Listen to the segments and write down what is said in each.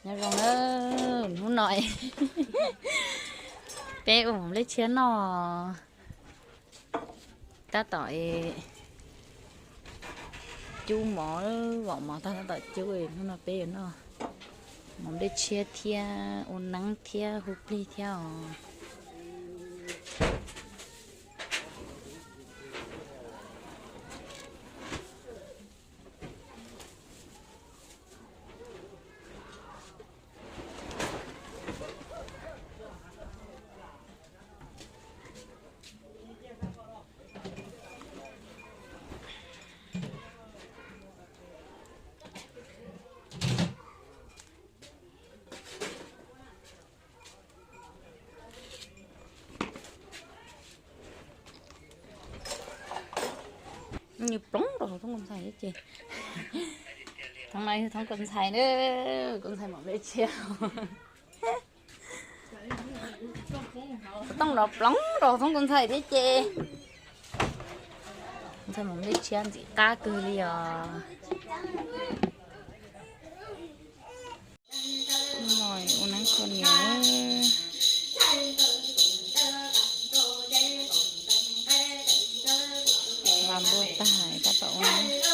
Nyob zoo na, hnub no peb ua mov nplej tshiab noj. Tab tom cub mov, vom mov tag tab tom cub. Hnub no peb yuav noj mov nplej tshiab thiab ua neeb thiab hu plig thiab os. Nws ploov rau hauv thoob kua ntxhais thiab ces. Thoob no yog thoob kua ntxhais na, kua ntxhais mov nplej tshiab. Xov tooj no ploov rau hauv thoob kua ntxhais thiab ces. Ntxhais mov nplej tshiab ntxim qab kawg li os. Ua neeb kho niam. Vam npua tag tab tom ua neeb.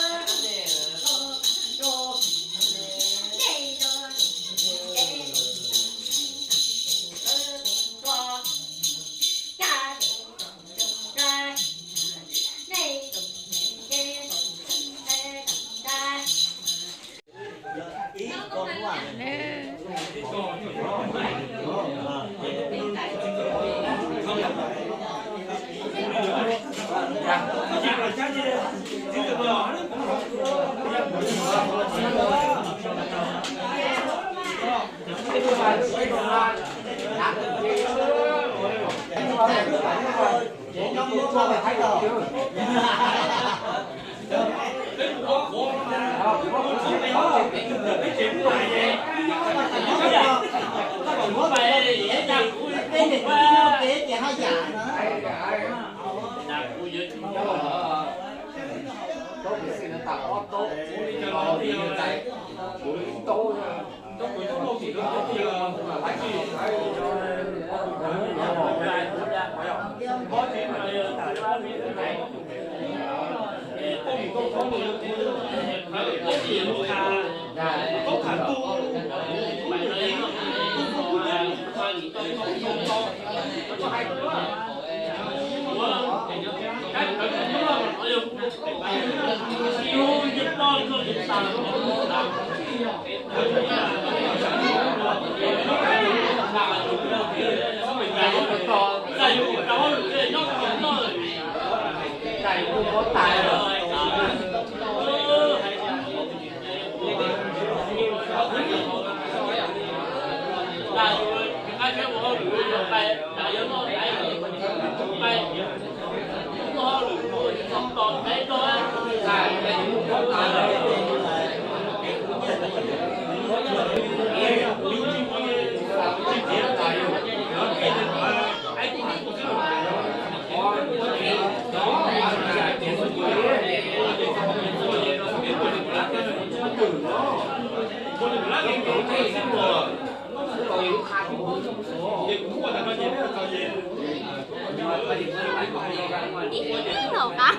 Ib no qab.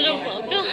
Zoo pom koj.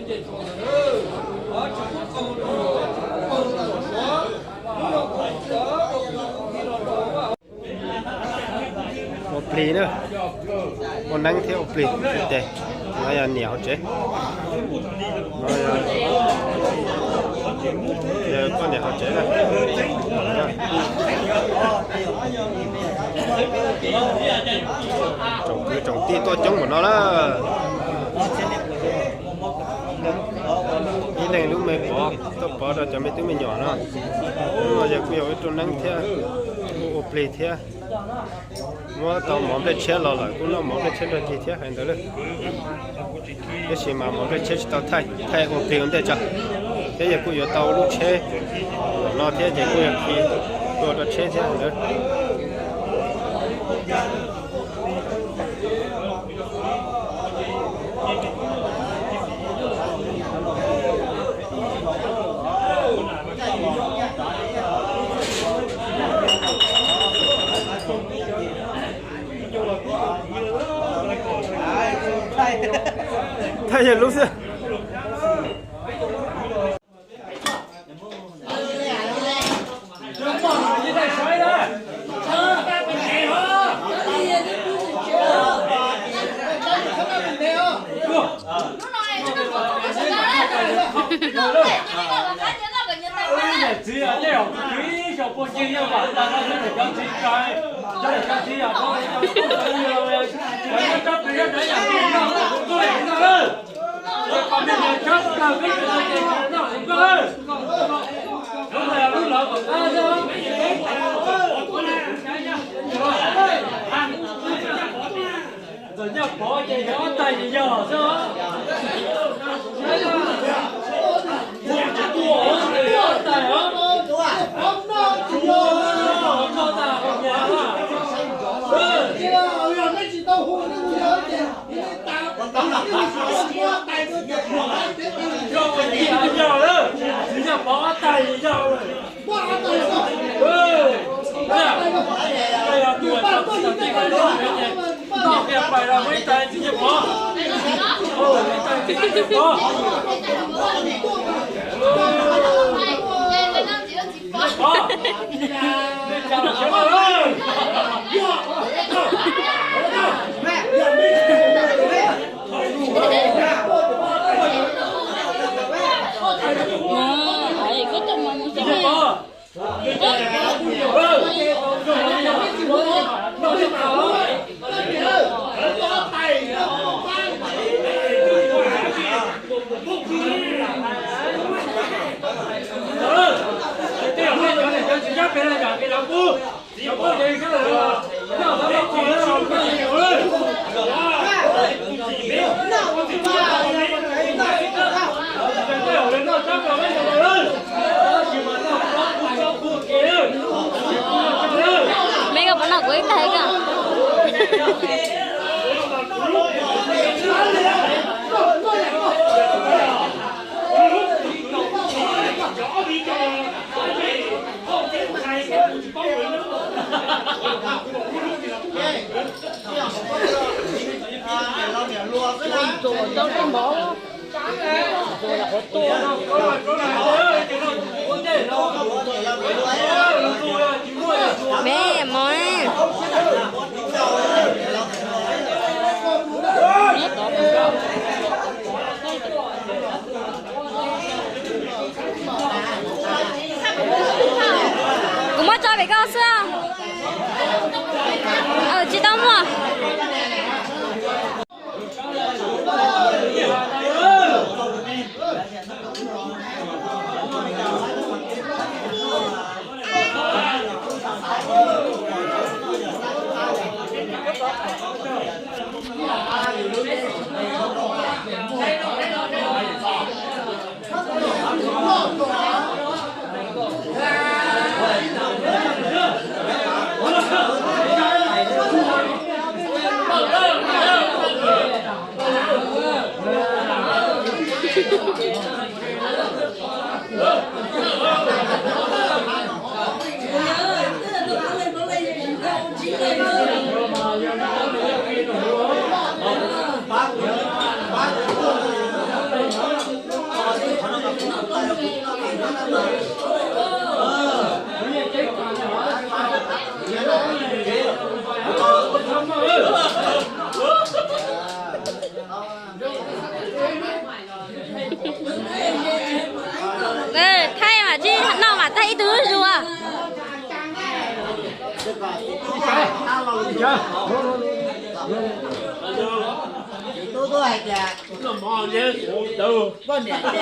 Ua plig na, ua neeb thiab ua plig tes. No yog niam hauv tsev, no yog poj niam hauv tsev na. Tsoom kwv tsoom tij tuaj coob npaum no lawm. Ib leeg lub me pov tuaj pov rau cov me tub me nyuam no. Hnub no yog kuj yog ib rooj neeb thiab, kuj ua plig thiab. Muab tau mov nplej tshiab los lawm kuj noj mov nplej tshiab nrog cig thiab hais ntawd lawm. Tab sis mas mov nplej tshiab tsis tau thaij, thaij ua plig ua ntej tso. Thiab yog kuj yuav tau lub tsheb no thiab ces kuj yog khi tua rau tsheb thiab hais ntawd. Thaij yog lub xwb. Ntxawm Nyaj Pov ces yog ob tais yog xwb. Ua tsis tuaj ces yog ob tais os. Ua tsis tuaj ces yog ob tais os. Yog lawm, Ntxawm Nyaj Pov ob tais yog lawm. Mej koj puas noj kuv ib tais koj? Mej mov. Kuv muab tso pem koj xwb. Tsis tau muaj. Tub tub hais tias koj niam ces